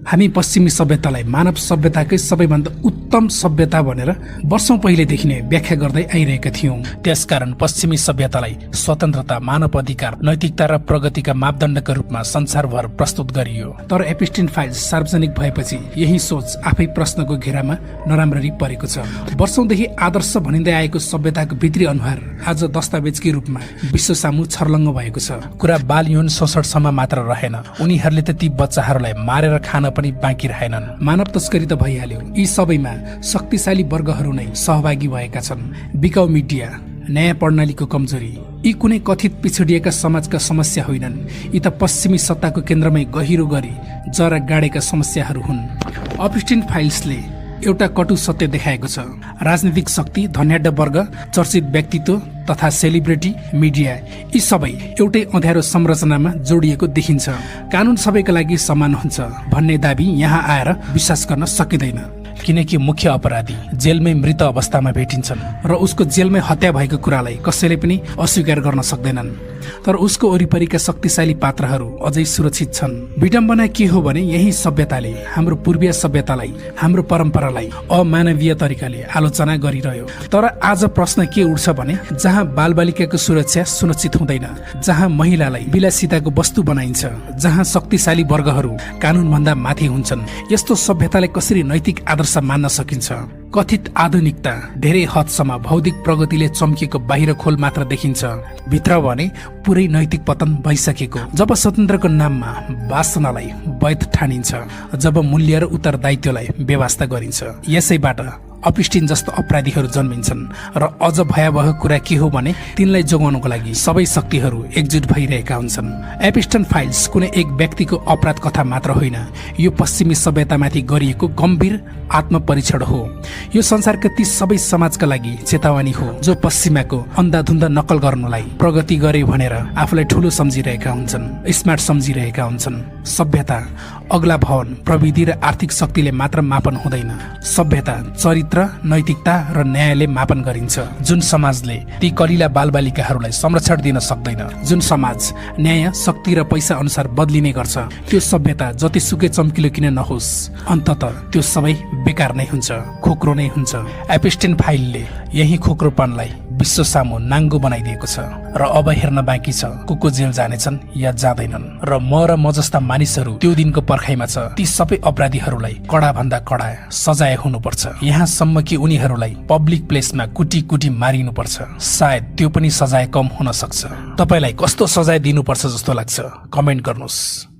हामी पश्चिमी सभ्यतालाई मानव सभ्यताकै सबैभन्दा उत्तम सभ्यता भनेर वर्षौं पहिलेदेखि नै व्याख्या गर्दै आइरहेका थियौं। त्यसकारण पश्चिमी सभ्यतालाई स्वतन्त्रता, मानव अधिकार, नैतिकता र प्रगतिका मापदण्डका रूपमा संसारभर प्रस्तुत गरियो। तर एपिस्टिन फाइल्स सार्वजनिक भएपछि यही सोच आफै प्रश्नको घेरामा नराम्ररी परेको छ। वर्षौंदेखि आदर्श भनिँदै आएको सभ्यताको भित्री अनुहार आज दस्तावेजकै रूपमा विश्व सामु छर्लङ्ग भएको छ। कुरा बाल यौन शोषणसम्म मात्र रहेन, उनीहरूले त ती बच्चाहरूलाई मारेर खान पनि बाँकी रहेनन्। मानव तस्करी त भइहाल्यो, यी सबैमा शक्तिशाली वर्गहरू नै सहभागी भएका छन्। बिकाउ मिडिया, न्याय प्रणालीको कमजोरी, यी कुनै कथित पिछडिएका समाजका समस्या होइनन्। यी त पश्चिमी सत्ताको केन्द्रमै गहिरो गरी जरा गाडेका समस्याहरू हुन्। एपिस्टिन फाइल्सले एउटा कटु सत्य देखाएको छ। राजनीतिक शक्ति, धन्याढ्य वर्ग, चर्चित व्यक्तित्व तथा सेलिब्रिटी, मिडिया यी सबै एउटै अँध्यारो संरचनामा जोडिएको देखिन्छ। कानून सबैका लागि समान हुन्छ भन्ने दाबी यहाँ आएर विश्वास गर्न सकिँदैन, किनकि मुख्य अपराधी जेलमै मृत अवस्थामा भेटिन्छन् र उसको जेलमै हत्या भएको कुरालाई कसैले पनि अस्वीकार गर्न सक्दैनन्। तर उसको वरिपरिका शक्तिशाली पात्रहरू अझै सुरक्षित छन्। विडम्बना के हो भने यही सभ्यताले हाम्रो पूर्वीय सभ्यतालाई, हाम्रो परम्परालाई अमानवीय तरिकाले आलोचना गरिरह्यो। तर आज प्रश्न के उठ्छ भने जहाँ बालबालिकाको सुरक्षा सुनिश्चित हुँदैन, जहाँ महिलालाई विलासिताको वस्तु बनाइन्छ, जहाँ शक्तिशाली वर्गहरू कानूनभन्दा माथि हुन्छन्, यस्तो सभ्यतालाई कसरी नैतिक आदर्श मान्न सकिन्छ? कथित आधुनिकता धेरै हदसम्म भौतिक प्रगतिले चम्किएको बाहिर खोल मात्र देखिन्छ, भित्र भने पुरै नैतिक पतन भइसकेको। जब स्वतन्त्रको नाममा वासनालाई वैध ठानिन्छ, जब मूल्य र उत्तरदायित्वलाई व्यवस्था गरिन्छ, यसैबाट एपिस्टिन जस्तो अपराधीहरू जन्मिन्छन्। र अझ भयावह कुरा के हो भने तिनलाई जोगाउनको लागि सबै शक्तिहरू एकजुट भइरहेका हुन्छन्। एपिस्टिन फाइल्स कुनै एक व्यक्तिको अपराध कथा मात्र होइन, यो पश्चिमी सभ्यतामाथि गरिएको गम्भीर आत्मपरीक्षण हो। यो संसारका ती सबै समाजका लागि चेतावनी हो जो पश्चिमाको अन्धाधुन्ध नकल गर्नुलाई प्रगति गरे भनेर आफूलाई ठूलो सम्झिरहेका हुन्छन्, स्मार्ट सम्झिरहेका हुन्छन्। सभ्यता अग्ला भवन, प्रविधि र आर्थिक शक्तिले मात्र मापन हुँदैन, सभ्यता चरित्र, नैतिकता र न्यायले मापन गरिन्छ। जुन समाजले ती कलिला बालबालिकाहरूलाई संरक्षण दिन सक्दैन, जुन समाज न्याय, शक्ति र पैसा अनुसार बदलिने गर्छ, त्यो सभ्यता जतिसुकै चम्किलो किन नहोस्, अन्ततः त्यो सबै बेकार नै हुन्छ, खोक्रो नै हुन्छ। एपिस्टिन फाइलले यही खोक्रोपनलाई विश्व सामु नाङ्गो बनाइदिएको छ र अब हेर्न बाँकी छ को जेल जानेछन् या जाँदैनन्। र म जस्ता मानिसहरू त्यो दिनको पर्खाइमा छ। ती सबै अपराधीहरूलाई कडा भन्दा कडा सजाय हुनुपर्छ, यहाँसम्म कि उनीहरूलाई पब्लिक प्लेसमा कुटी कुटी मारिनुपर्छ। सायद त्यो पनि सजाय कम हुन सक्छ। तपाईलाई कस्तो सजाय दिनुपर्छ जस्तो लाग्छ? कमेन्ट गर्नुहोस्।